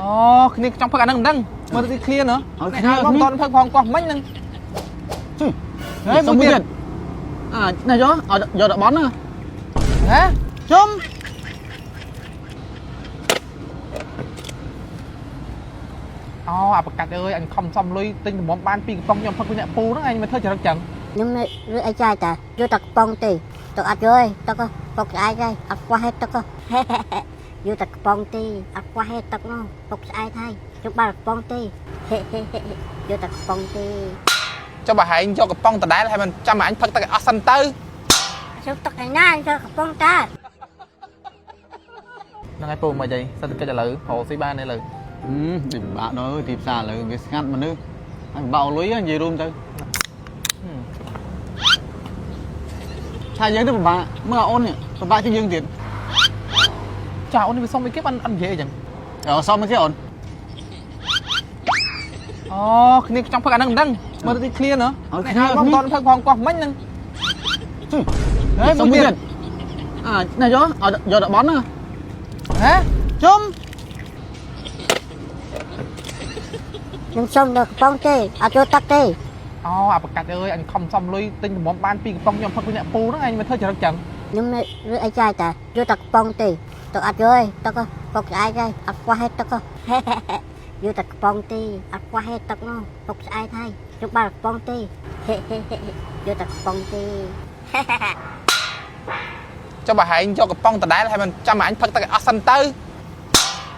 អូគ្នាចង់ផឹកអាហ្នឹងមិនដឹងមើលទៅទីឃ្លានហ៎ ឲ្យ នេះឲ្យបងតន់ផឹកផងកោះមិញហ្នឹង ជិះ ហេមួយទៀត អានេះយកឲ្យយកតបន់ណា ហ៎ ជុំ អូអាប្រកាច់អើយអញខំសំលុយទិញតម្រាំបានពីកំប៉ុងខ្ញុំផឹកពីអ្នកពូហ្នឹងអញមកធ្វើចរិតចឹង ខ្ញុំឬអីចាយតាយកតែកំប៉ុងទេទឹកអត់យកទេទឹកពុកស្អែកហើយអត់ខ្វះទេទឹកយកតែកំប៉ុងទេអត់ខ្វះទេទឹកនោះពុកស្អែកហើយខ្ញុំបានកំប៉ុងទេយកតែកំប៉ុងទេ ចុះបើហែងយកកំប៉ុងដដែលហើយមិនចាំឲ្យអញផឹកទឹកឲ្យអស់សិនទៅ ខ្ញុំទឹកឯណាយកកំប៉ុងតា ហ្នឹងហើយពូមកអីសេដ្ឋកិច្ចឥឡូវរកស៊ីបានទេឥឡូវ ហឹមទីពិបាកដល់អើយទីផ្សារឥឡូវវាស្ងាត់មនុស្សហើយពិបាកលុយនិយាយរួមទៅថាយើងទៅពិបាកមើលអូននេះពិបាកជាងយើងទៀត ចាអូននេះវាសុំអីគេបានអត់និយាយអីចឹង អើសុំមកគេអូន អូគ្នាចង់ផឹកអាហ្នឹងមិនដឹងមើលទៅទីឃ្លានហ៎នេះឲ្យបងតន់ផឹកផងកោះមិញហ្នឹង ជិះ ហេមួយទៀត អានេះយកឲ្យយកតបន់ណា ហ៎ ជុំ ខ្ញុំសុំដល់កំប៉ុងទេអត់យកទឹកទេ អូអាប្រកាច់អើយអញខំសំលុយទិញតម្រាំបានពីកំប៉ុងខ្ញុំផឹកពីអ្នកពូហ្នឹងអញមកធ្វើចរិតចឹង ខ្ញុំឬអីចាយតាយកតែកំប៉ុងទេទឹកអត់យកទេទឹកពុកស្អែកហើយអត់ខ្វះទេទឹកយកតែកំប៉ុងទេអត់ខ្វះទេទឹកនោះពុកស្អែកហើយខ្ញុំបានកំប៉ុងទេយកតែកំប៉ុងទេ ចុះបើហែងយកកំប៉ុងដដែលហើយមិនចាំឲ្យអញផឹកទឹកឲ្យអស់សិនទៅ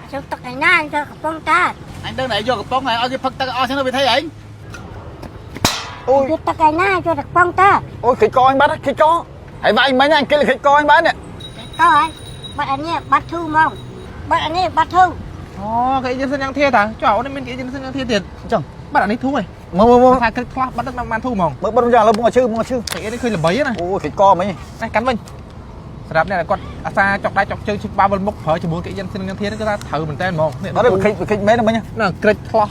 ខ្ញុំទឹកឯណាយកកំប៉ុងតា អញដឹងតែយកកំប៉ុងហើយឲ្យគេផឹកទឹកអស់ចឹងទៅវាថៃឯងអូយ យកទឹកឯណាយកតែកំប៉ុងតា អូយខិចកអញបាត់ខិចកហើយវាយមិញអញគេខិចកអញបាត់នេះ តោះហើយបាត់អានេះបាត់ធូហ្មងបាត់អានេះបាត់ធូ អូគេអ៊ីសិនយ៉ាងធាតាចុះអូននេះមានគេអ៊ីសិនយ៉ាងធាទៀត អញ្ចឹង បាត់អានេះធូរហ៎ មើលមើលមើល ថាគិតខ្លះបាត់ទឹកបានធូរហ្មង មើលបិទយ៉ាងឥឡូវមកឈឺមកឈឺ គេនេះឃើញល្បីណា អូយខិចកមិញ នេះកាន់វិញសម្រាប់អ្នកដែលគាត់អាសាចុកដៃចុកជើងឈិបបាវិលមុខប្រើជាមួយគេអ៊ីសិនយ៉ាងធានេះគឺថាត្រូវមែនតើហ្មងនេះ អត់ទេខិចខិចមែនមិញ ណាក្រិចខ្លះ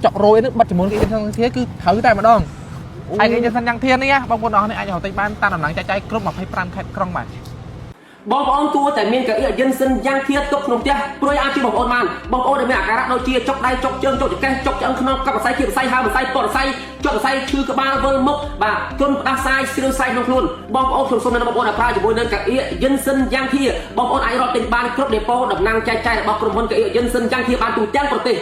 ចុករយនេះបាត់ជាមួយគេអ៊ីសិនយ៉ាងធាគឺត្រូវតែម្ដងហើយគេអ៊ីសិនយ៉ាងធានេះបងប្អូនអរនេះអាចរកទិញបានតាមដំណឹងចែកចាយគ្រប់25ខេត្តក្រុងបាទ បងប្អូនគួរតែមានកៅអីយិនសិនយ៉ាងធាទុកក្នុងផ្ទះព្រួយអាចជួយបងប្អូនបានបងប្អូនដែលមានអាការៈដូចជាចុកដៃចុកជើងចុកចង្កេះចុកឆ្អឹងខ្នងកាប់សរសៃគៀបសរសៃហើមសរសៃពកសរសៃចុកសរសៃឈឺក្បាលវិលមុខបាទគ្រុនផ្ដាសាយស្រឿងសាយក្នុងខ្លួនបងប្អូនខ្ញុំសូមណែនាំបងប្អូនឲ្យប្រើជាមួយនឹងកៅអីយិនសិនយ៉ាងធាបងប្អូនអាចរកទិញបានគ្រប់ដេប៉ូតំណាងចែកចាយរបស់ក្រុមហ៊ុនកៅអីយិនសិនយ៉ាងធាបានទូទាំងប្រទេស។